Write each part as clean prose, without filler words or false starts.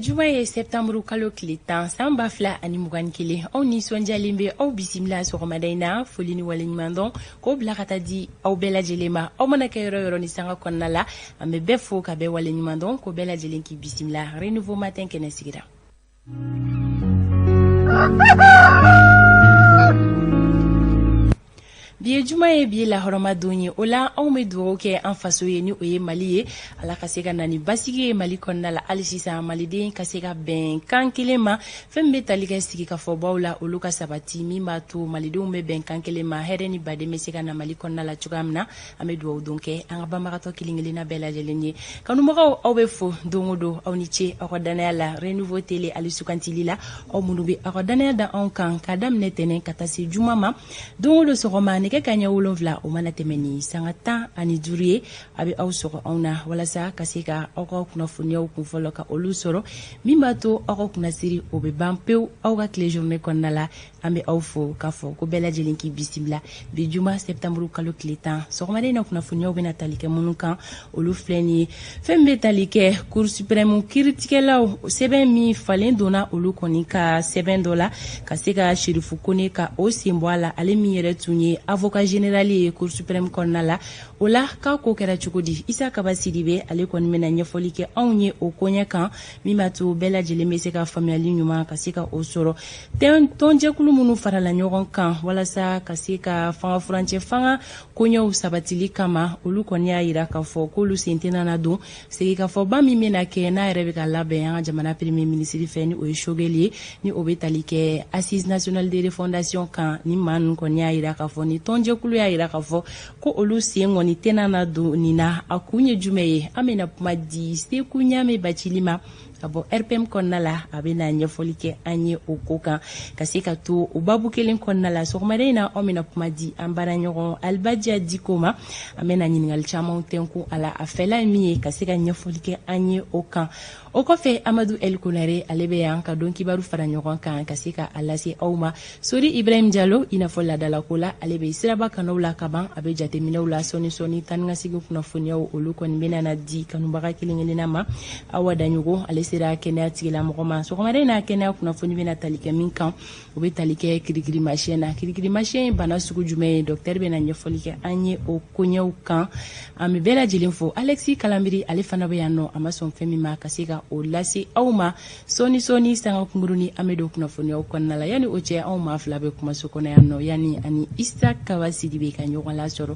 Juma ye, septembre kalo tile 10, san 2021. Aw nisɔndiyalen bɛ aw bisimila sɔgɔmada in na. Foli ni waleɲumandɔn k'o bila ka taa di aw bɛɛ lajɛlen ma, aw mana kɛ yɔrɔ yɔrɔ ni sanga kɔnɔna la. An bɛ bɛɛ fo ka bɛɛ waleɲumandɔn, ko bɛɛ lajɛlen k'i bisimila. Renouveau Matin kɛnɛ sigira. Bi ye juma ye, bi ye lahɔrɔma don ye. O la, anw bɛ dugawu kɛ an faso ye, ni o ye Mali ye. Ala ka se ka na ni basigi ye Mali kɔnɔna la. Hali sisan, maliden ka se ka bɛn kan kelen ma. Fɛn min bɛ tali kɛ sigikafɔbaw la, olu ka sabati, min b'a to malidenw bɛ bɛn kan kelen ma, hɛrɛ ni baden bɛ se ka na Mali kɔnɔna la cogoya min na. An bɛ dugawu don kɛ an ka banbagatɔ kelen kelenna bɛɛ lajɛlen ye. Kanubagaw, aw bɛ fo don o don. Aw ni ce aw ka danaya la Renouveau Télé ale sugantili la. Aw minnu bɛ aw ka danaya da anw kan k'a daminɛ tɛnɛn ka taa se juma ma, don o don sɔgɔma, nɛgɛ ka ɲɛ 7 o mana tɛmɛ ni sanga 15 ye, a bɛ aw sɔgɔ anw na walasa ka se ka aw ka kunnafoniyaw kunfɔlɔ ka olu sɔrɔ, min b'a to aw ka kunnasiri o bɛ ban pewu aw ka tile journée kɔnɔna la. An bɛ aw fo k'a fɔ ko bɛɛ lajɛlen k'i bisimila. Bi juma, septembre kalo tile 10, sɔgɔmada in na, kunnafoniyaw bɛna tali kɛ minnu kan, olu filɛ nin ye. Fɛn min bɛ tali kɛ Cour suprême kiiritigɛlaw, sɛbɛn min falen donna olu kɔni ka sɛbɛn dɔ la ka se ka Sirifu Kone ka o sen bɔ a la, ale min yɛrɛ tun ye avocat général ye Cour suprême kɔnɔna la. O la, k'a ko kɛra cogo di? Isa Kaba Sidibe, ale kɔni bɛna ɲɛfɔli kɛ anw ye o koɲɛ kan, min b'a to bɛɛ lajɛlen bɛ se ka faamuyali ɲuman ka se ka o sɔrɔ. Tɔnjɛkulu minnu farala ɲɔgɔn kan walasa ka se ka fanga furancɛ fanga koɲɛw sabatili kama, olu kɔni y'a yira k'a fɔ k'olu sen tɛna na don sigikafɔba min bɛna kɛ, n'a yɛrɛ bɛ ka labɛn an ka jamana premier ministre fɛ, ni o ye Choguel ye, ni o bɛ tali kɛ assise nationale de refondation kan. Ni maa ninnu kɔni y'a yira k'a fɔ, ni tɔnjɛkulu y'a yira k'a fɔ ko olu sen kɔni tɛna na don nin na, a kun ye jumɛn ye? An bɛna kuma di Seku Ɲame Bacili ma ka bɔ RPM kɔnɔna la. A bɛna ɲɛfɔli kɛ an ye o ko kan. Ka se ka to o babu kelen kɔnɔna la, sɔgɔmada in na, anw bɛna kuma di an baaraɲɔgɔn Alibadia Diko ma. An bɛna ɲininkali camanw tɛnku a la, a fɛla ye min ye, ka se ka ɲɛfɔli kɛ an ye o kan. O kɔfɛ, Amadu El Konare, ale bɛ yan ka don kibaru fara ɲɔgɔn kan ka se ka a lase aw ma. Sori Ibrahim Jalo, i n'a fɔ laadalako la, ale bɛ siraba kanaw la ka ban, a bɛ jateminɛw la. Sɔɔni sɔɔni, taa ni ka segin kunnafoniyaw, olu kɔni bɛna na di kanubaga kelen kelenna ma. Awa Daɲogo, ale sera kɛnɛya tigilamɔgɔ ma. Sɔgɔmada in na, kɛnɛya kunnafoni bɛna tali kɛ min kan, o bɛ tali kɛ kirikirimasiyɛn na. Kirikirimasiyɛn ye bana sugu jumɛn ye? Dɔkitɛri bɛna ɲɛfɔli kɛ an ye o koɲɛw kan. An bɛ bɛɛ lajɛlen fo. Alexis Kalambiri, ale fana bɛ yan nɔ, a ma sɔn fɛn min ma, ka se ka o lase aw ma. Sɔɔni sɔɔni, sanga kunkurunin, an bɛ don kunnafoniyaw kɔnɔna la. Yanni o cɛ, anw maa fila bɛ kumaso kɔnɔ yan nɔ, yanni ani Isa Kaba Sidibe ka ɲɔgɔn lasɔrɔ.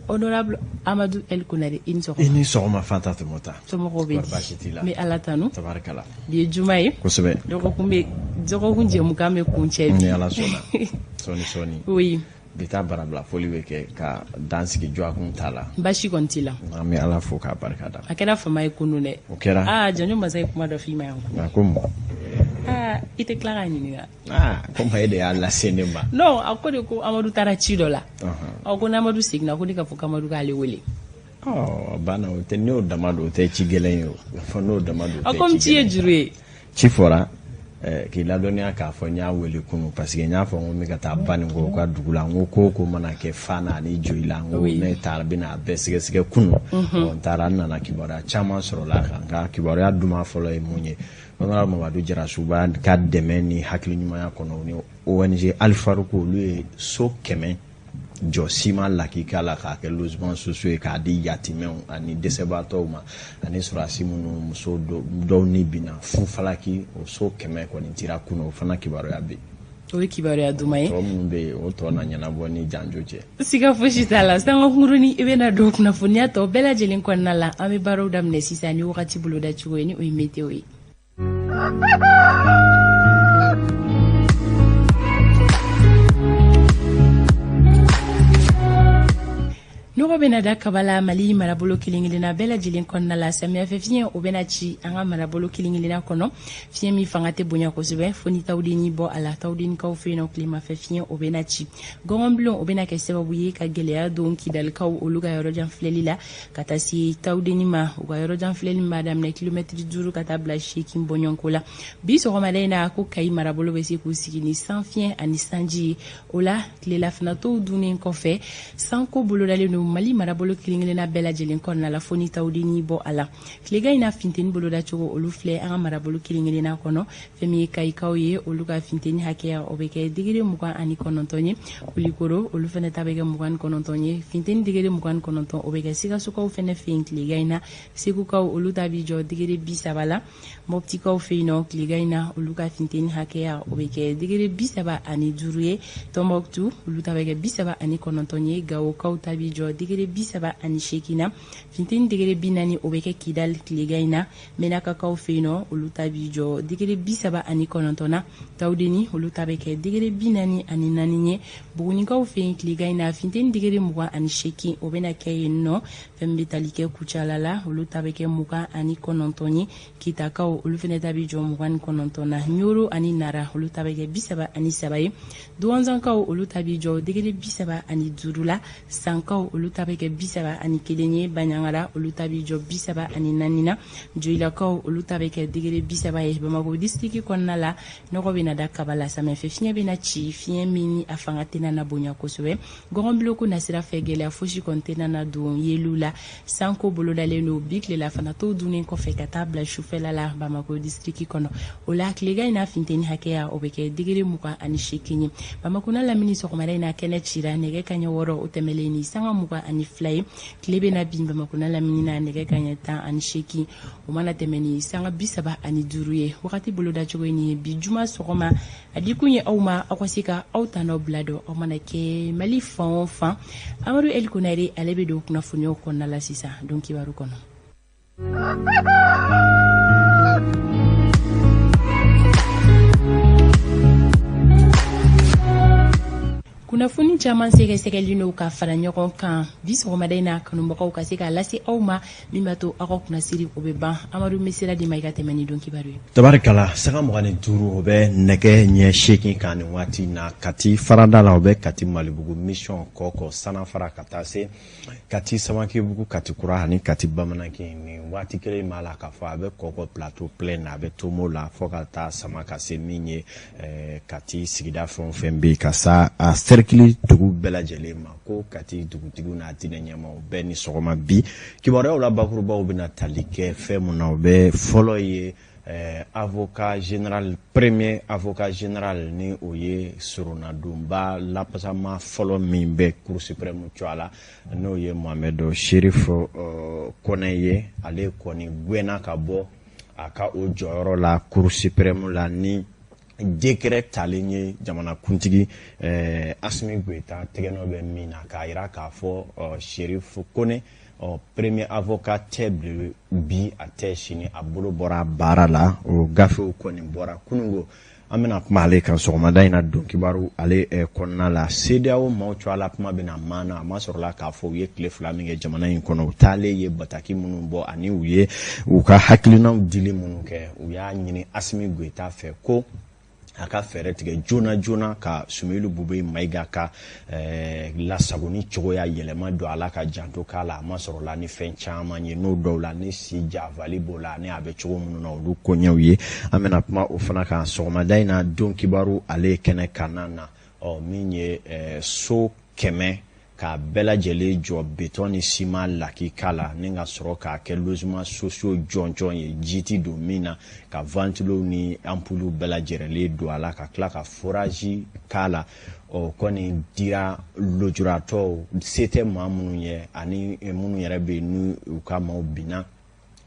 Honorable Amadu El Konare, i ni sɔgɔma. I ni sɔgɔma, Fanta Tɔmɔta. Somɔgɔw bɛ di? Baasi t'i la? N bɛ Ala tanu. Tabarikala. Bi ye juma ye. Kosɛbɛ. Dɔgɔkun bɛ, dɔgɔkun jɛmukan bɛ kuncɛ bi. Ni Ala sɔnna, sɔɔni sɔɔni. Oui. Bi taa barabila foli bɛ kɛ ka dan sigi dɔgɔkun ta la. Baasi kɔni t'i la? An bɛ Ala fo k'a barika da. A kɛra fama ye kunun dɛ. O kɛra. Aa, Janjo masa ye kuma dɔ f'i ma yan. A ko mun? Aa, i tɛ tila k'a ɲininka. Aa, komi e de y'a lase ne ma. Non, a ko de ko Amadu taara ci dɔ la. Ɔ, ko n'Amadu seginna, ko ne ka fɔ k'Amadu k'ale wele. Ɔ, banna o tɛ, n'o dama don, o tɛ ci gɛlɛn ye o. Fɔ n'o dama don. A komi ci ye juru ye. Ci fɔra k'i ladɔnniya k'a fɔ n y'a wele kunun, parce que n y'a fɔ n ko n bɛ ka taa Baninko u ka dugu la. N ko ko o ko mana kɛ Fana ani Joyila, n ko ne taara bɛna a bɛɛ sɛgɛsɛgɛ kunun. Ɔ, n taara, n nana, kibaruya caman sɔrɔla a kan. Nka kibaruya duman fɔlɔ ye mun ye? Honorable Mamadu Jarasuba ka dɛmɛ ni hakili ɲumanya kɔnɔ, ni ONG Alifaruku, olu ye so 100 jɔ siman lakika la k'a kɛ logement sociaux ye, k'a di yatimɛw ani dɛsɛbaatɔw ma, ani sɔrɔdasi minnu muso dɔw ni binna fufalaki. O so 100 kɔni dira kunun, o fana kibaruya bɛ yen. O ye kibaruya duman ye. Tɔ minnu bɛ yen, o tɔ na ɲɛnabɔ ni janjo cɛ. Siga fosi t'a la. Sanga kunkurunin, i bɛna don kunnafoniya tɔ bɛɛ lajɛlen kɔnɔna la. An bɛ baaraw daminɛ sisan ni wagati boloda cogo ye, ni o ye météo ye. Nɔgɔ bɛna da kaba la Mali marabolo kelen kelenna bɛɛ lajɛlen kɔnɔna la. Samiyɛfɛ fiɲɛ, o bɛna ci an ka marabolo kelen kelenna kɔnɔ, fiɲɛ min fanga tɛ bonya kosɛbɛ, fo ni tawudeni bɔ a la. Tawudenikaw fɛ yen nɔ, tilemafɛ fiɲɛ, o bɛna ci. Gɔngɔnbilon, o bɛna kɛ sababu ye ka gɛlɛya don Kidalikaw olu ka yɔrɔjan filɛli la ka taa se Tawudeni ma. U ka yɔrɔjan filɛli b'a daminɛ kilomɛtiri 5 ka taa bila 8 bɔɲɔgɔnko la. Bi sɔgɔmada in na, ko Kayi marabolo bɛ se k'u sigi ni sanfiɲɛ ani sanji ye. O la, tilelafanatɔw dunnen kɔfɛ, sanko bolodalen don. Mali marabolo kelen-kelenna bɛɛ lajɛlen kɔnɔna la, fo ni Tawudeni bɔ a la. Tilegan in na, finteni bolodacogo olu filɛ an ka marabolo kelen-kelenna kɔnɔ. Fɛn min ye Kayikaw ye, olu ka finteni hakɛya o bɛ kɛ degré 29 ye. Kulikoro, olu fana ta bɛ kɛ 29 ye. Finteni degré 29, o bɛ kɛ Sikasokaw fana fɛ yen tilegan in na. Segukaw, olu ta bɛ jɔ degré 30 la. Mɔptikaw fɛ yen nɔ, tilegan in na, olu ka finteni hakɛya o bɛ kɛ degré 35 ye. Tɔnbɔkutu, olu ta bɛ kɛ 39 ye. Gawokaw ta bɛ jɔ degré 38 na. Finteni degré 40, o bɛ kɛ Kidali tilegan in na. Menakakaw fɛ yen nɔ, olu ta bɛ jɔ degré 39 na. Tawudeni, olu ta bɛ kɛ degré 44 ye. Bugunikaw fɛ yen tilegan in na, finteni degré 28, o bɛna kɛ yen nɔ. Fɛn min bɛ tali kɛ Kucala la, olu ta bɛ kɛ 29 ye. Kitakaw, olu fana ta bɛ jɔ 29 na. Ɲoro ani Nara, olu ta bɛ kɛ 33 ye. Duwanzankaw, olu ta bɛ jɔ degré 35 la. Sankaw, olu ta bɛ kɛ 31 ye. Baɲangara, olu ta bɛ jɔ 34 na. Joyilakaw, olu ta bɛ kɛ degré 30 ye. Bamakɔ distriki kɔnɔna la, nɔgɔ bɛna da kaba la. Samiyɛfɛ fiɲɛ bɛna ci, fiɲɛ min ni a fanga tɛna na bonya kosɛbɛ. Gɔngɔnbiloko nasira fɛ, gɛlɛya fosi kɔni tɛna na don yeliw la. Sanko bolodalen don bi tilelafana to dunnen kɔfɛ ka taa bila sufɛla la Bamakɔ distriki kɔnɔ. O la, tilegan in na, finteni hakɛya o bɛ kɛ degré 28 ye. Bamakɔ n'a lamini, sɔgɔmada in na, kɛnɛ cira nɛgɛ kaɲɛ 6, o tɛmɛlen ni sanga 22 ye. Tile bɛna bin Bamakɔ n'a lamini na nɛgɛ kaɲɛ 18, o mana tɛmɛ ni sanga 35 ye. Wagati bolodacogo ye nin ye bi juma sɔgɔma. A dikun ye aw ma, aw ka se ka aw tanaw bila dɔn, aw mana kɛ Mali fan o fan. Amadu El Konare, ale bɛ don kunnafoniyaw kɔnɔna la sisan, don kibaru kɔnɔ. Kunnafoni caman sɛgɛsɛgɛlen don ka fara ɲɔgɔn kan bi sɔgɔmada in na, kanubagaw ka se k'a lase aw ma, min b'a to aw ka kunnasiri o bɛ ban. Amadu, n bɛ sira d'i ma, i ka tɛmɛ ni don kibaru ye. Tabarikala, sanga 25, o bɛ nɛgɛ ɲɛ 8 kan nin waati na Kati farada la. O bɛ Kati Malibugu, Mission, Kɔkɔ, Sanafara, ka taa se Kati Samakebugu, Kati Kura ani Kati Bamanankin. Nin waati kelen b'a la k'a fɔ a bɛ Kɔkɔ Plateau Plaine na, a bɛ Tomo la, fo ka taa sama ka se min ye Kati sigida fɛn o fɛn bɛ yen, ka sa a cercle dugu bɛɛ lajɛlen ma, ko Kati dugutigiw n'a diinɛ ɲɛmaaw bɛɛ ni sɔgɔma. Bi kibaruyaw la, bakurubaw bɛna tali kɛ fɛn mun na, o bɛ fɔlɔ ye avocat général, premier avocat général, ni o ye soronadonba lapasama fɔlɔ min bɛ Cour suprême cogoya la, n'o ye Mohamed Chérif Kɔnɛ ye. Ale kɔni gɛnna ka bɔ a ka o jɔyɔrɔ la Cour suprême la ni décret talen ye jamanakuntigi Assimi Goïta tɛgɛnɔ bɛ min na, k'a jira k'a fɔ Chérif Kɔnɛ, premier avocat tɛ bi, a tɛ sini, a bolo bɔra baara la. O gafew kɔni bɔra kununko. An bɛna kuma ale kan sɔgɔmada in na don kibaru ale kɔnɔna la. CEDEAO maaw cogoya la, kuma bɛna maana a ma sɔrɔla k'a fɔ u ye tile 2 min kɛ jamana in kɔnɔ, u taalen ye bataki minnu bɔ ani u ye u ka hakilinaw dili minnu kɛ. U y'a ɲini Assimi Goïta fɛ ko a ka fɛɛrɛ tigɛ joona joona ka Soumeylou Boubèye Maïga ka lasagoni cogoya yɛlɛma don a la, ka janto k'a la. A ma sɔrɔ la ni fɛn caman ye, n'o dɔw la ni si janfali b'o la, ni a bɛ cogo minnu na, olu koɲɛw ye. An bɛna kuma o fana kan sɔgɔmada in na don kibaru ale kɛnɛ kanna na. Ɔ min ye so 100 k'a bɛɛ lajɛlen jɔ béton ni ciment lakika la, ni ka sɔrɔ k'a kɛ logement sociaux jɔnjɔn ye, ji ti don min na, ka ventilos ni ampoules bɛɛ lajɛlen don a la, ka tila ka forage k'a la, ɔ kɔni dira lujuratɔw, se tɛ maa minnu ye ani minnu yɛrɛ bɛ yen n'u u ka maaw binna,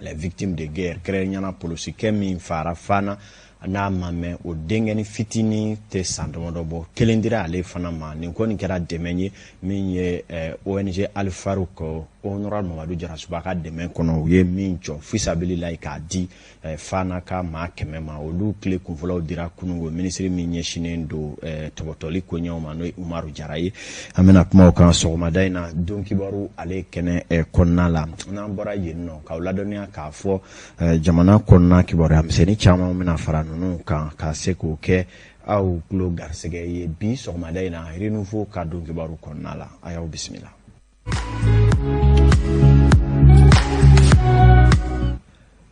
les victimes de guerre, kɛrɛnkɛrɛnnenya polisikɛ min fara Fana n'a ma mɛn, o denkɛni fitinin tɛ san damadɔ bɔ, kelen dira ale fana ma. Nin kɔni kɛra dɛmɛ ye min ye ONG Al Farouk, honorable Mamadu Jarasuba ka dɛmɛ kɔnɔ, u ye min jɔ fisabilila k'a di Fana ka maa 100 ma. Olu tile kunfɔlɔw dira kunungo minisiri min ɲɛsinnen don tɔbɔtɔli koɲɛw ma, n'o ye Umaru Jara ye. An bɛna kuma o kan sɔgɔmada in na don kibaru ale kɛnɛ kɔnɔna la. N'an bɔra yen nɔ, k'aw ladɔnniya k'a fɔ jamana kɔnɔna kibaruya misɛnnin caman bɛna fara ninnu kan ka se k'o kɛ aw tulo garisɛgɛ ye bi sɔgɔmada in na Renouveau ka don kibaru kɔnɔna la. A y'aw bisimila.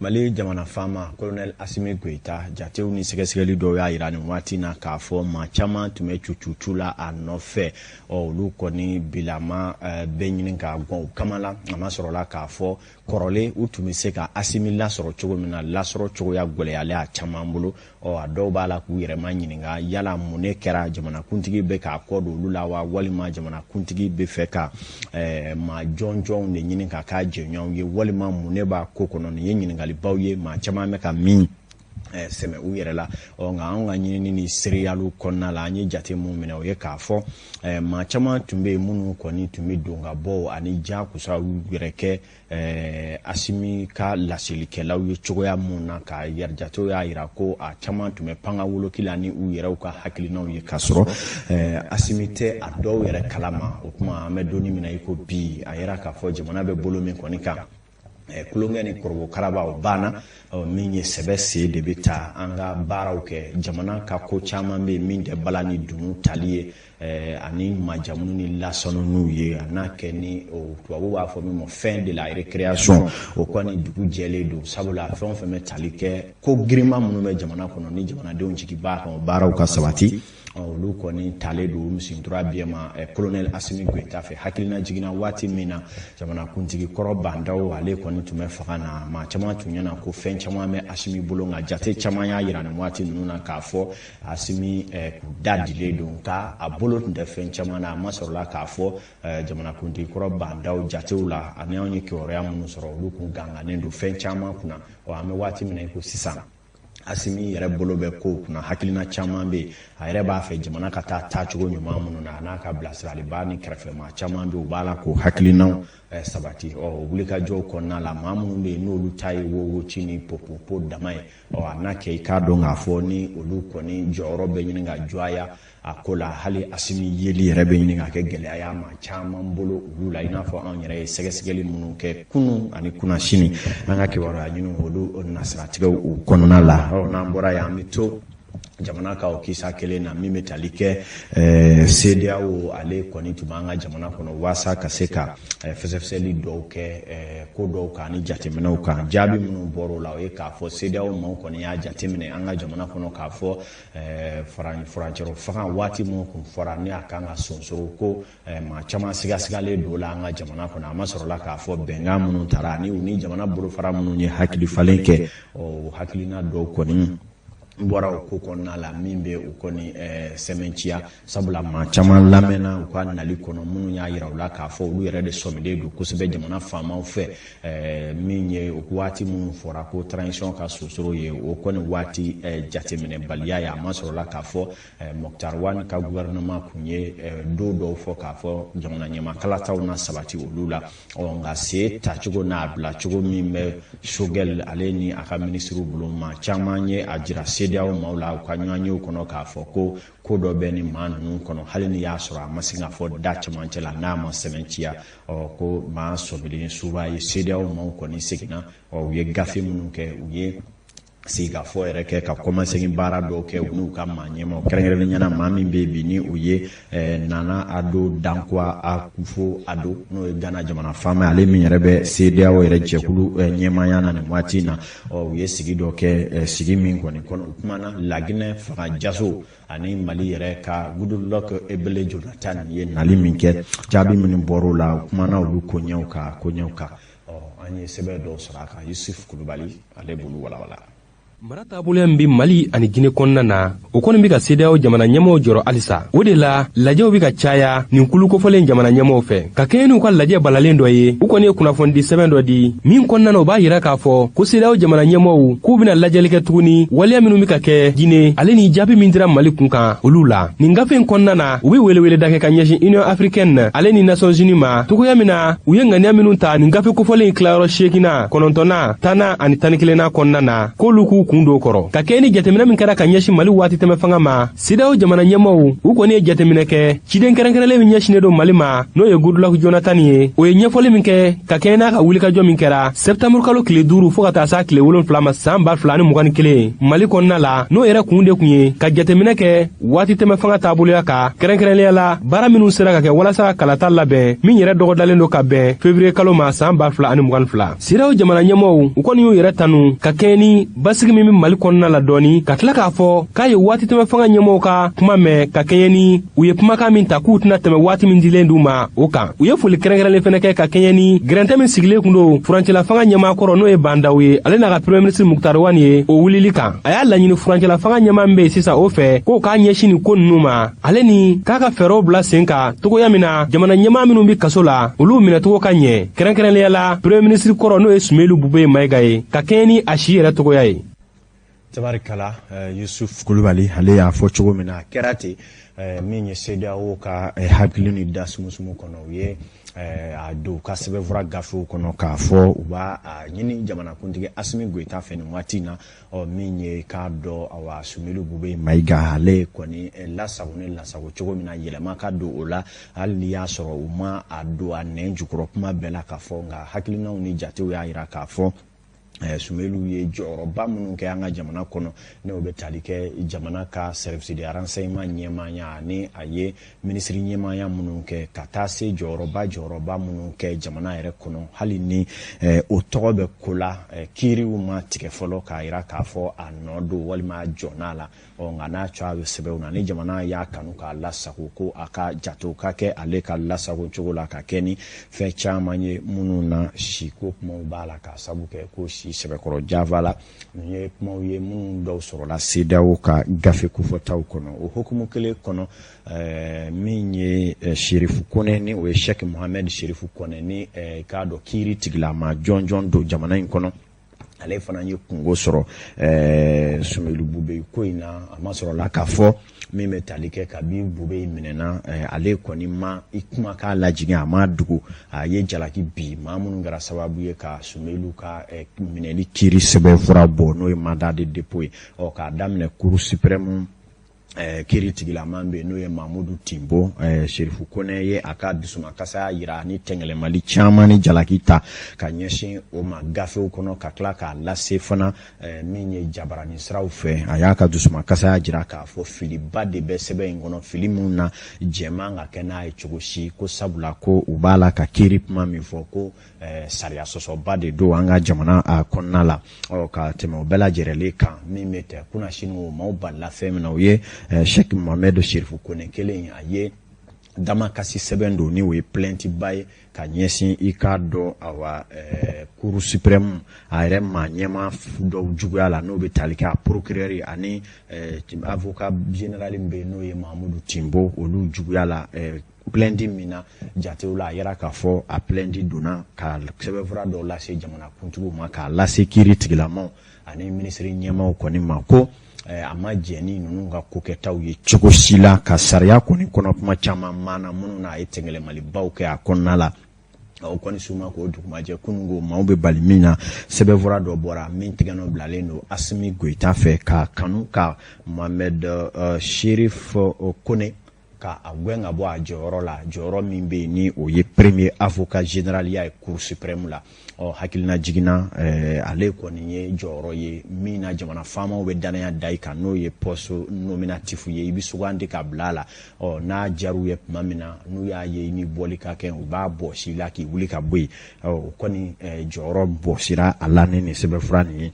Mali Mali jamana faama Colonel Asimi Goyita, jatew ni sɛgɛsɛgɛli dɔw y'a jira nin waati na k'a fɔ maa caman tun bɛ cucucu la a nɔfɛ. Ɔ, olu kɔni bilama bɛ ɲini ka gɔn u kama la. A ma sɔrɔla k'a fɔ kɔrɔlen u tun bɛ se ka Asimi lasɔrɔ cogo min na, lasɔrɔ cogoya gɛlɛyalen a caman bolo. Ɔ, a dɔw b'a la k'u yɛrɛ ma ɲininka yala mun ne kɛra, jamanakuntigi bɛ k'a kɔ don olu la wa, walima jamanakuntigi bɛ fɛ ka maa jɔnjɔnw de ɲini ka k'a jɛɲɔgɔnw ye, walima mun ne b'a ko kɔnɔ. Nin ye ɲininkalibaw ye maa caman bɛ ka min sɛmɛ u yɛrɛ la. Ɔ, nka anw ka ɲinini ni seereyaliw kɔnɔna la, an ye jate mun minɛ, o ye k'a fɔ maa caman tun bɛ yen minnu kɔni tun bɛ don ka bɔ ani jakusa u yɛrɛ kɛ Asimi ka laselikɛlaw ye cogoya mun na, ka yɛrɛ jatew y'a jira ko a caman tun bɛ panga woloki la ni u yɛrɛw ka hakilinaw ye, k'a sɔrɔ Asimi tɛ a dɔw yɛrɛ kalama. O tuma, an bɛ don min na i ko bi, a yɛrɛ k'a fɔ jamana bɛ bolo min kɔni kan, tulonkɛ ni korobokaraba o banna. Min ye sɛbɛ sen de bɛ taa an ka baaraw kɛ. Jamana ka ko caman bɛ yen min tɛ bala ni dunun tali ye ani majamunu ni lasɔnniw ye, a n'a kɛ ni tubabu b'a fɔ min ma fin de la récréation. O kɔni dugu jɛlen don, sabula fɛn o fɛn bɛ tali kɛ ko girinma minnu bɛ jamana kɔnɔ ni jamanadenw jigi b'a kan, o baaraw ka sabati, olu kɔni talen don misintura biɲɛ ma Colonel Asimi Goyita fɛ. Hakilina jiginna waati min na jamanakuntigi kɔrɔ Bah N'Daw, ale kɔni tun bɛ fanga na, maa caman tun ɲɛna ko fɛn caman bɛ Asimi bolo, nka jate caman y'a jira nin waati ninnu na k'a fɔ Asimi k'u da dilen don, nka a bolo tun tɛ fɛn caman na. A ma sɔrɔla k'a fɔ jamanakuntigi kɔrɔ Bah N'Daw jatew la ani anw ye kibaruya minnu sɔrɔ, olu kun gangannen don fɛn caman kunna. Ɔ, an bɛ waati min na i ko sisan, Asimi yɛrɛ bolo bɛ kow kunna, hakilina caman bɛ yen. A yɛrɛ b'a fɛ jamana ka taa taacogo ɲuman minnu na, a n'a ka bilasiraliba ni kɛrɛfɛmaa caman bɛ yen, u b'a la k'o hakilinaw sabati. Ɔ, o wulikajɔw kɔnɔna la, maa minnu bɛ yen n'olu ta ye wowoci ni popopo dama ye, ɔ, a n'a kɛ i k'a dɔn k'a fɔ ni olu kɔni jɔyɔrɔ bɛ ɲini ka jɔya a ko la, hali Asimi yeli yɛrɛ bɛ ɲini ka kɛ gɛlɛya ye maa caman bolo olu la, i n'a fɔ anw yɛrɛ ye sɛgɛsɛgɛli minnu kɛ kunun ani kunnasini, an ka kibaruya ɲini olu nasiratigɛw u kɔnɔna la. Ɔ, n'an bɔra yen, an bɛ to jamana ka o kisa kelen na min bɛ tali kɛ CEDEAO. Ale kɔni tun b'an ka jamana kɔnɔ waasa ka se ka fɛsɛfɛsɛli dɔw kɛ ko dɔw kan ani jateminɛw kan. Jaabi minnu bɔra o la, o ye k'a fɔ CEDEAO maaw kɔni y'a jateminɛ an ka jamana kɔnɔ k'a fɔ furancɛrɔ fanga waati minnu kun fɔra ni a kan ka sonsoro, ko maa caman sigasigalen don la an ka jamana kɔnɔ. A ma sɔrɔla k'a fɔ bɛnkan minnu tara ani u ni jamana bolofara minnu ye hakili falen kɛ, o hakilina dɔw kɔni bɔra o ko kɔnɔna la min bɛ u kɔni sɛmɛnciya, sabula maa caman lamɛnna u ka nali kɔnɔ minnu y'a yira u la k'a fɔ olu yɛrɛ de sɔmilen don kosɛbɛ jamana faamaw fɛ. Min ye waati minnu fɔra ko transition ka sonsoro ye, o kɔni waati jateminɛbaliya ye. A ma sɔrɔla k'a fɔ Moctar Ouane ka gouvernement kun ye don dɔw fɔ k'a fɔ jamana ɲɛmakalataw na sabati olu la. Ɔ, nka se tacogo n'a bilacogo min bɛ Choguel ale ni a ka minisiriw bolo, maa caman ye a jira CEDEAO maaw la u ka ɲɔgɔnyew kɔnɔ k'a fɔ ko ko dɔ bɛ ni maa ninnu kɔnɔ, hali ni y'a sɔrɔ a ma se k'a fɔ da cɛmancɛ la n'a ma sɛmɛnciya. Ɔ, ko maa sɔbilen suba ye CEDEAO maaw kɔni seginna. Ɔ, u ye gafe minnu kɛ, u ye sigikafɔ yɛrɛ kɛ ka kɔmasegin baara dɔw kɛ u n'u ka maa ɲɛmaw, kɛrɛnkɛrɛnnenya la maa min bɛ yen bi ni o ye Nana Addo Dankwa Akufo Addo, n'o ye Ghana jamana faama ye, ale min yɛrɛ bɛ CEDEAO yɛrɛ jɛkulu ɲɛmaaya na nin waati in na. Ɔ, u ye sigi dɔ kɛ, sigi min kɔni kɔnɔ, u kumana Laginɛ fanga jaso ani Mali yɛrɛ ka Goodluck Ebele Jonathan ye nali min kɛ, jaabi minnu bɔr'o la, u kumana olu koɲɛw kan koɲɛw kan. Ɔ, an ye sɛbɛn dɔw sɔrɔ a kan, Yusuf Kulubali ale b'olu walawala. Mara taabolo min bɛ Mali ani Gine kɔnɔna na, o kɔni bɛ ka CEDEAO jamana ɲɛmɔgɔw jɔrɔ halisa. O de la, lajɛw bɛ ka caya nin kulu kofɔlen jamana ɲɛmɔgɔw fɛ. Ka kɛɲɛ n'u ka lajɛ balalen dɔ ye, u kɔni ye kunnafonidi sɛbɛn dɔ di min kɔnɔna na, u b'a yira k'a fɔ ko CEDEAO jamana ɲɛmɔgɔw k'u bɛna lajɛli kɛ tuguni waleya minnu bɛ ka kɛ Gine, ale ni jaabi min dira Mali kun kan, olu la. Nin gafe in kɔnɔna na, u bɛ weleweleda kɛ ka ɲɛsin Union africaine ale ni Nations unies ma, togoya min na u ye ŋaniya minnu ta nin gafe kofɔlen in tilayɔrɔ seeginna, kɔnɔntɔnna, 10nan ani 11nan kɔnɔna na, k'olu k'u kun don kɔrɔ. Ka kɛɲɛ ni jateminɛ min kɛra ka ɲɛsin Mali waati tɛmɛ fanga ma, CEDEAO jamana ɲɛmaaw u kɔni ye jateminɛ kɛ ciden kɛrɛnkɛrɛnlen min ɲɛsinnen don Mali ma, n'o ye Goodluck Jonathan ye. O ye ɲɛfɔli min kɛ ka kɛɲɛ n'a ka wulikajɔ min kɛra sɛptanburu kalo tile 5 fɔɔ ka taa s'a tile 7 ma saan 2021 Mali kɔnɔna la, n'o yɛrɛ kun de kun ye ka jateminɛ kɛ waati tɛmɛ fanga taaboloya kan, kɛrɛnkɛrɛnnenya la baara minw sera ka kɛ walasa ka kalata labɛn min yɛrɛ dɔgɔdalen don ka bɛn fevriye kalo ma saan 2022. CEDEAO jamana ɲɛmɔgɔw u kɔni y'u yɛrɛ tanu ka kɛɲɛ ni basigi min bɛ Mali kɔnɔna la dɔɔni, ka tila k'a fɔ k'a ye waati tɛmɛ fanga ɲɛmɔgɔw ka kuma mɛn ka kɛɲɛ ni u ye kumakan min ta k'u tɛna tɛmɛ waati min dilen d'u ma o kan. U ye foli kɛrɛnkɛrɛnlen fɛnɛ kɛ ka kɛɲɛ ni gɛrɛntɛ min sigilen kun don furancɛla fanga ɲɛmaa kɔrɔ, n'o ye Bah N'Daw ye, ale n'a ka premier ministre Moctar Ouane ye, o wulili kan. A y'a laɲini furancɛla fanga ɲɛmaa min bɛ yen sisan o fɛ, k'o k'a ɲɛsin nin ko ninnu ma, ale ni k'a ka fɛɛrɛw bila sen kan togoya min na jamana ɲɛmaa minnu bɛ kaso la, olu minɛcogo ka ɲɛ, kɛrɛnkɛrɛnnenya la premier ministre kɔrɔ, n'o ye Soumeylou Boubèye Maïga ye, ka kɛɲɛ ni a si yɛrɛ togoya ye. Tabarikala, Yusuf Kulubali ale y'a fɔ cogo min na, a kɛra ten. Min ye CEDEAO ka hakili ni da sumusumu kɔnɔ, u ye a don u ka sɛbɛnfura gafew kɔnɔ k'a fɔ u b'a ɲini jamanakuntigi Assimi Goïta fɛ nin waati in na, ɔ min ye k'a dɔn, awa, Soumeylou Boubèye Maïga ale kɔni lasago ni lasago cogo min na, yɛlɛma ka don o la, hali n'i y'a sɔrɔ u ma a don a nɛn jukɔrɔ kuma bɛɛ la k'a fɔ. Nka hakilinaw ni jatew y'a jira k'a fɔ Soumeylou ye jɔyɔrɔba minnu kɛ an ka jamana kɔnɔ, n'o bɛ tali kɛ jamana ka service de renseignement ɲɛmaaya ani a ye minisiri ɲɛmaaya minnu kɛ, ka taa se jɔyɔrɔba minnu kɛ jamana yɛrɛ kɔnɔ, hali ni o tɔgɔ bɛ ko la, kiiriw ma tigɛ fɔlɔ k'a jira k'a fɔ a nɔ don walima a jɔn'a la. Ɔ nka n'a cogoya bɛ sɛbɛnw na, ni jamana y'a kanu k'a lasago, ko a ka jatew ka kɛ ale ka lasago cogo la, ka kɛ ni fɛn caman ye minnu na siko kumaw b'a la, k'a sabu kɛ ko si sɛbɛkɔrɔ java la. Nin ye kumaw ye minnu dɔw sɔrɔla CEDEAO ka gafe kofɔtaw kɔnɔ. O hukumu kelen kɔnɔ, min ye Chérif Kone, ni o ye Cheikh Mohamed Chérif Kone, ni k'a dɔn kiiri tigilama jɔnjɔn don jamana in kɔnɔ, ale fana ye kungo sɔrɔ Soumeylou Boubèye ko in na. A ma sɔrɔ la k'a fɔ min bɛ tali kɛ kabi Boubèye minɛna, ale kɔni ma i kuma k'a lajigin, a ma dogo, a ye jalaki bi maa minnu kɛra sababu ye ka Soumeylou ka minɛli kiiri sɛbɛnfura bɔ, n'o ye mandat de dépôt ye. Ɔ k'a daminɛ Cour suprême kiiri tigilama bɛ yen, n'o ye Mamudu Timbo, Chérif Kone ye a ka dusumakasaya yira ni tɛngɛlɛmali caman ni jalaki ta ka ɲɛsin o ma gafew kɔnɔ, ka tila k'a lase fana min ye jabarani siraw fɛ. A y'a ka dusumakasaya jira k'a fɔ filiba de bɛ sɛbɛn in kɔnɔ, fili minnu na jɛman ka kɛ n'a ye cogo si, ko sabula ko u b'a la ka kiiri kuma min fɔ, ko sariya sɔsɔba de don an ka jamana a kɔnɔna la. Ɔ ka tɛmɛ o bɛɛ lajɛlen kan, min bɛ tɛ kunnasini, o maaw balila fɛn min na, o ye Cheikh Mohamed Chérif Kone kelen, a ye damakasi sɛbɛn don, ni o ye plainte ba ye ka ɲɛsin i k'a dɔn, awa, Cour suprême a yɛrɛ maa ɲɛmaa dɔw juguya la, n'o bɛ tali kɛ a procureur ani avocat général min bɛ yen, n'o ye Mamudu Timbo, olu juguya la. Plainte min na jatew la, a yira k'a fɔ a plainte donna ka sɛbɛnfura dɔw lase jamanakuntigiw ma, k'a lase kiiri tigilamaw ani minisiri ɲɛmaaw kɔni ma, ko a ma jɛn ni ninnu ka kokɛtaw ye cogo si la, ka sariya kɔni kɔnɔ kuma caman maana minnu na a ye tɛngɛlɛmalibaw kɛ a kɔnɔna la. O kɔni suma k'o dugumajɛ kununko maaw bɛ bali min na, sɛbɛnfura dɔ bɔra min tigɛnɔ bilalen don Assimi Goïta fɛ, ka kanu ka Mohamed Chérif Kone ka a gɛn ka bɔ a jɔyɔrɔ la, jɔyɔrɔ min bɛ yen ni o ye premier avocat général ya ye Cour suprême la. Ɔ hakilina jiginna, ale kɔni ye jɔyɔrɔ ye min na jamana faamaw bɛ danaya da i kan, n'o ye poste nominatif ye, i bɛ sugandi ka bila a la. Ɔ n'a jar'u ye tuma min na, n'u y'a ye ni bɔli ka kɛ, u b'a bɔsi la k'i wuli ka bɔ yen. Ɔ o kɔni jɔyɔrɔ bɔsira a la ni nin sɛbɛnfura nin ye.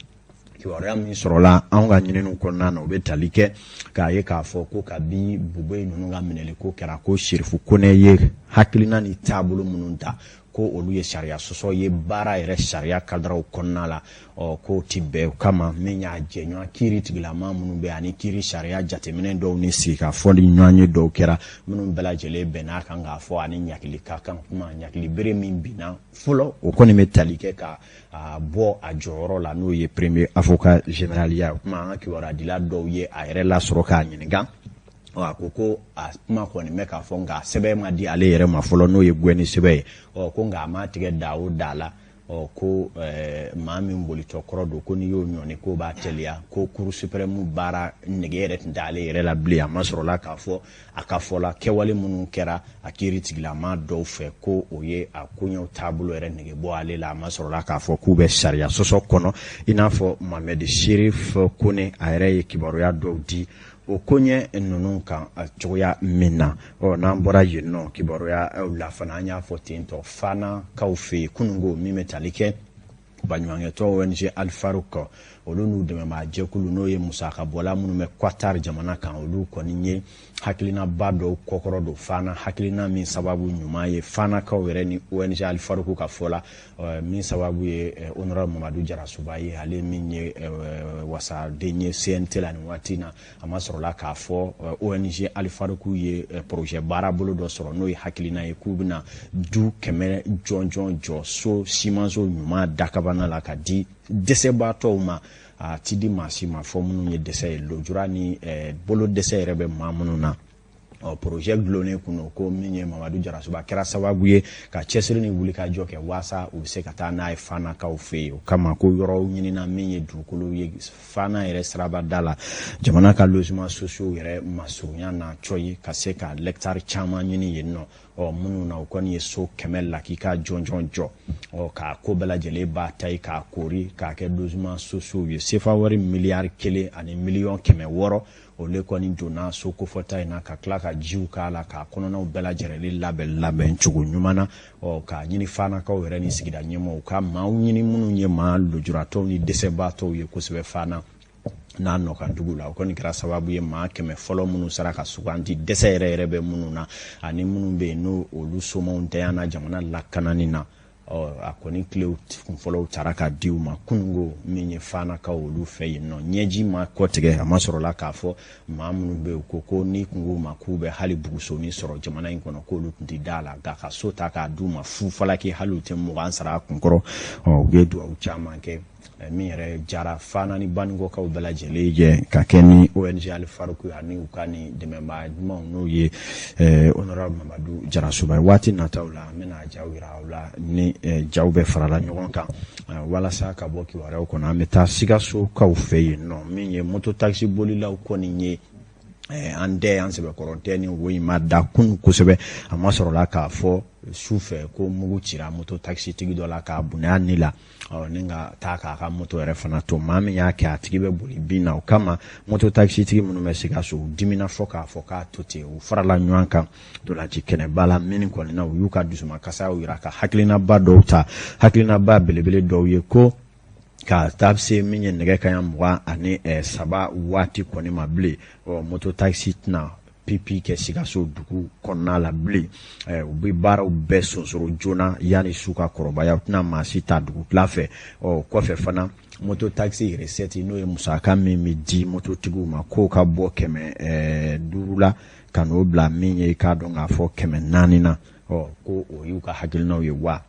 Kibaruya min sɔrɔla anw ka ɲininiw kɔnɔna na, o bɛ tali kɛ k'a ye k'a fɔ ko kabi Boubèye ninnu ka minɛli ko kɛra, ko Chérif Kone ye hakilina ni taabolo minnu ta, ko olu ye sariya sɔsɔ ye baara yɛrɛ sariya kadaraw kɔnɔna la. Ɔ k'o ti bɛn o kama, min y'a jɛɲɔgɔn kiiri tigilama minnu bɛ ani kiiri sariya jateminɛ dɔw ni sigikafɔ ni ɲɔgɔn ye dɔw kɛra, minnu bɛɛ lajɛlen bɛnn'a kan k'a fɔ ani ɲakili ka kan. Kuma ɲakili bere min binna fɔlɔ, o kɔni bɛ tali kɛ ka a bɔ a jɔyɔrɔ la, n'o ye premier avocat général ya. O kuma an ka kibaruyadila dɔw ye a yɛrɛ lasɔrɔ k'a ɲininka, a ko ko a kuma kɔni bɛ k'a fɔ, nka sɛbɛn ma di ale yɛrɛ ma fɔlɔ, n'o ye gɛnni sɛbɛn ye. Ɔ ko nka a ma tigɛ da o da la. Ɔ ko maa min bolitɔ kɔrɔ don, ko n'i y'o ɲɔni k'o b'a teliya, ko Cour suprême baara nege yɛrɛ tun t'ale yɛrɛ la bilen. A ma sɔrɔla k'a fɔ a ka fɔ la, kɛwale minnu kɛra a kiiri tigilama dɔw fɛ, ko o ye a koɲɛw taabolo yɛrɛ nege bɔ ale la. A ma sɔrɔla k'a fɔ k'u bɛ sariya sɔsɔ kɔnɔ, i n'a fɔ Mohamed Chérif Kone a yɛrɛ ye kibaruya dɔw di o koɲɛ ninnu kan cogoya min na. Ɔ n'an bɔra yen nɔ, kibaruya la fana, an y'a fɔ ten tɔ Fanakaw fɛ yen kununko, min bɛ tali kɛ baɲumankɛtɔn ONG Al-Farouq, olu n'u dɛmɛbaa jɛkulu, n'o ye musakabɔla minnu bɛ Qatar jamana kan, olu kɔni ye hakilinaba dɔw kɔkɔrɔ don Fana, hakilina min sababu ɲuman ye Fanakaw yɛrɛ ni ONG Al-Farouq ka fɔ la, min sababu ye honorable Mamadu Jarasuba ye, ale min ye wasaden ye CNT la nin waati na. A ma sɔrɔla k'a fɔ ONG Al-Farouq ye projet baarabolo dɔ sɔrɔ, n'o ye hakilina ye k'u bɛna du 100 jɔnjɔn jɔ, so simanso ɲuman dakabana la, ka di dɛsɛbaatɔw ma. A ti di maa si ma fɔ minnu ye dɛsɛ ye, lujura ni bolo dɛsɛ yɛrɛ bɛ maa minnu na. Ɔ projet gulonnen kun ko min ye Mamadu Jarasuba kɛra sababu ye ka cɛsiri ni wulikajɔ kɛ waasa u bɛ se ka taa n'a ye Fanakaw fɛ yen. O kama ko yɔrɔw ɲinina min ye dugukolo ye Fana yɛrɛ sirabada la, jamana ka logement sociaux yɛrɛ masurunya na cɔyi, ka se ka hectare caman ɲini yen nɔ. Ɔ minnu na, o kɔni ye so 100 lakika jɔnjɔn jɔ, ɔ k'a ko bɛɛ lajɛlen b'a ta ye, k'a koori k'a kɛ logement sociaux ye. Sefa wari miliyari 1 ni miliyɔn 600, olu kɔni donna so kofɔta in na, ka tila ka jiw k'a la, k'a kɔnɔnaw bɛɛ lajɛlen labɛn labɛn cogo ɲuman na. Ɔ k'a ɲini Fanakaw yɛrɛ ni sigida ɲɛmɔgɔw ka maaw ɲini minnu ye maa lujuratɔw ni dɛsɛbaatɔw ye kosɛbɛ Fana n'a nɔkan dugu la. O kɔni kɛra sababu ye maa 100 fɔlɔ minnu sera ka suganti, dɛsɛ yɛrɛ yɛrɛ bɛ minnu na ani minnu bɛ yen n'o olu somaw ntanyana jamana lakanani na. Ɔ a kɔni tilew kunfɔlɔw taara ka di u ma kununko min ye Fanakaw olu fɛ yen nɔ. Ɲɛji ma kɔtigɛ. A ma sɔrɔla k'a fɔ maa minnu bɛ yen ko ni kun k'u ma k'u bɛ hali bugusonin sɔrɔ jamana in kɔnɔ, k'olu tun tɛ da la, nka ka so ta k'a d'u ma fu falaki, hali u tɛ 20 sara a kunkɔrɔ. Ɔ u ye dugawu caman kɛ min yɛrɛ jara Fana ni Banikɔkaw bɛɛ lajɛlen jɛ ka kɛ ni ONG Al-Farouq ani u ka ni dɛmɛbaa ɲumanw, n'o ye honorable Mamadu Jarasuba ye. Waati nataw la, an bɛna jaw yira aw la ni jaw bɛ farala ɲɔgɔn kan walasa ka bɔ kibaruyaw kɔnɔ. An bɛ taa Sikasokaw fɛ yen nɔ, min ye moto taxi bolilaw kɔni ye an dɛ an sɛbɛkɔrɔ tɛ ni wo in ma da kunun kosɛbɛ. A ma sɔrɔla k'a fɔ su fɛ ko mugu cira moto taxi tigi dɔ la k'a bonya ni la, ɔ ni ka taa k'a ka moto yɛrɛ fana to. Maa min y'a kɛ, a tigi bɛ boli bin na. O kama moto taxi tigi minnu bɛ Sikaso, u dimina fɔ k'a fɔ k'a to ten. U farala ɲɔgɔn kan ntolanci kɛnɛba la min kɔni na, u y'u ka dusumakasa yira ka hakilinaba dɔw ta, hakilinaba belebele dɔw ye, ko ka taa se min ye nɛgɛ kaɲa 23 waati kɔni ma bilen, ɔ moto taxi tɛna pipi kɛ Sikaso dugu kɔnɔna la bilen. U bɛ baaraw bɛɛ sonsoro joona yanni su ka kɔrɔbaya, u tɛna maa si ta dugutila fɛ. Ɔ kɔfɛ fana, moto taxi recette, n'o ye musaka min bɛ di mototigiw ma, k'o ka bɔ 500 la ka n'o bila min ye, k'a dɔn k'a fɔ 400 na. Ɔ ko o y'u ka hakilinaw ye. Wa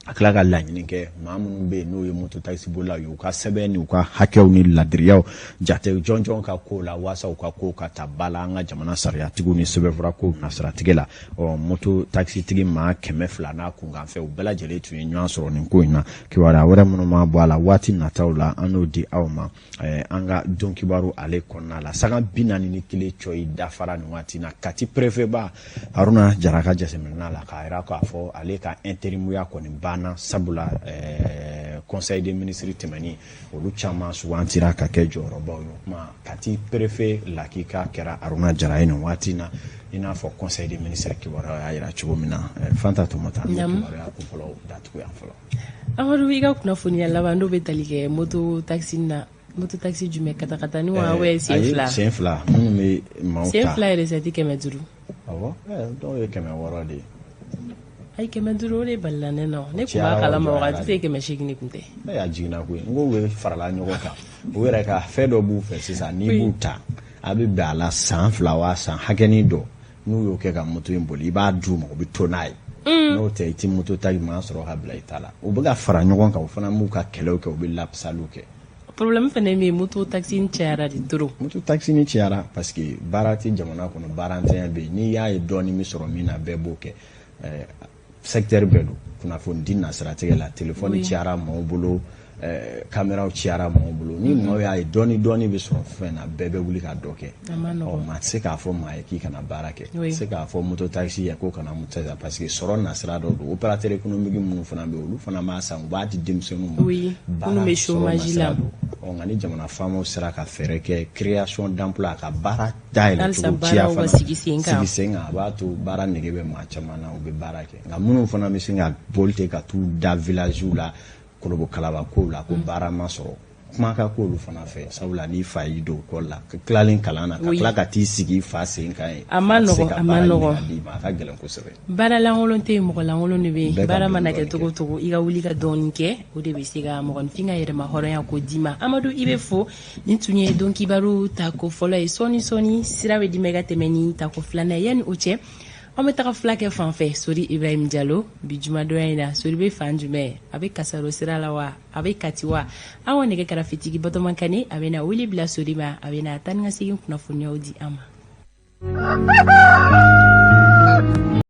a tila ka laɲini kɛ maa minnu bɛ yen n'o ye moto taxi bolilaw ye, u ka sɛbɛn ni u ka hakɛw ni ladiriyaw jate jɔnjɔn ka ko la, waasa u ka kow ka ta ba la an ka jamana sariyatigiw ni sɛbɛnfura kow nasiratigɛ la. Ɔ moto taxi tigi maa 200 n'a kunkanfɛ, u bɛɛ lajɛlen tun ye ɲɔgɔn sɔrɔ nin ko in na. Kibaruya wɛrɛ minnu ma bɔ a la, waati nataw la an n'o di aw ma an ka don kibaru ale kɔnɔna la. Sanga 41 cɔyi dafara nin waati na, Kati préfet ba Haruna Jara ka jateminɛ la, k'a jira k'a fɔ ale ka intérimuya kɔni banna, sabula conseil des ministres tɛmɛnen, olu caman sugantira ka kɛ jɔyɔrɔbaw ye. O kuma Kati préfet lakika kɛra Haruna Jara ye nin waati na, i n'a fɔ conseil des ministres kibaruya y'a jira cogo min na. Fanta Tomota, an bɛ kibaruya kunfɔlɔw datugu yan fɔlɔ. Amadu, i ka kunnafoniya laban n'o bɛ tali kɛ moto taxi na, moto taxi jumɛn, katakatani wa ou sen fila? Sen fila minnu bɛ maaw ta. Sen fila yɛrɛ sati 500. Awɔ, dɔw ye 600 de ye. Ayi, 500 o de balila ne na. Ne tun b'a kalama wagati tɛ 800 de tun tɛ. Ne y'a jiginna koyi, n ko u bɛ farala ɲɔgɔn kan, u yɛrɛ ka fɛn dɔ b'u fɛ sisan, n'i b'u ta, a bɛ bɛn a la san 2 wa san hakɛnin dɔ, n'u y'o kɛ ka moto in boli, i b'a d'u ma, u bɛ to n'a ye. N'o tɛ, i tɛ moto ta maa sɔrɔ ka bila i ta la. U bɛ ka fara ɲɔgɔn kan, u fana b'u ka kɛlɛw kɛ, u bɛ lapasaliw kɛ. Problème fana min ye, moto taxi cayara de trop. Moto taxi ni cayara parce que baara tɛ jamana kɔnɔ, baarantanya bɛ yen. N'i y'a ye dɔɔnin bɛ sɔrɔ min na, bɛɛ b'o kɛ. Secteur bɛɛ don kunnafoni di nasiratigɛ la, téléphone cayara maaw bolo, caméraw cayara maaw bolo. Ni maaw y'a ye dɔɔni dɔɔni bɛ sɔrɔ fɛn na, bɛɛ bɛ wuli ka dɔ kɛ. Ɔ, maa tɛ se k'a fɔ maa ye k'i kana baara kɛ, tɛ se k'a fɔ moto taxi ye k'o kana moto taxi, parce que sɔrɔ nasira dɔ don. Opérateur économique minnu fana bɛ yen, olu fana b'a san, u b'a di denmisɛnninw ma. Baara sɔrɔ nasira don. Ɔ, nka ni jamana faamaw sera ka fɛɛrɛ kɛ création d'emploi, ka baara dayɛlɛ cogo ciya fana sigi sen kan, sigi sen kan, a b'a to baara nege bɛ maa caman na, u bɛ baara kɛ. Nka minnu fana bɛ se ka boli ten ka t'u da village la, kolobo kalaba kow la, ko baara ma sɔrɔ, kuma ka k'olu fana fɛ, sabula n'i fa y'i don école la, ka tilalen kalan na, ka tila ka t'i sigi i fa sen kan yen, a ma nɔgɔn, a ma nɔgɔn. A ka gɛlɛn kosɛbɛ. Baara lankolon tɛ yen, mɔgɔ lankolon de bɛ yen. Baara mana kɛ cogo o cogo, i ka wuli ka dɔɔnin kɛ, o de bɛ se ka mɔgɔninfin ka yɛrɛma hɔrɔnya ko d'i ma. Amadu, i bɛ fo. Nin tun ye don kibaru tako fɔlɔ ye. Sɔɔni sɔɔni, sira bɛ d'i ma i ka tɛmɛ ni tako filanan ye. Yanni o cɛ, an bɛ taga fulakɛ fan fɛ, Sori Ibrahim Jalo. Bi jumadonya in na, Sori bɛ fan jumɛn? A bɛ Kasaro sira la wa, a bɛ Kati wa? An ka nɛgɛ karafetigi Batɔma Kane, a bɛna wele bila Sori ma, a bɛna taa ni ka segin kunnafoniyaw di an ma.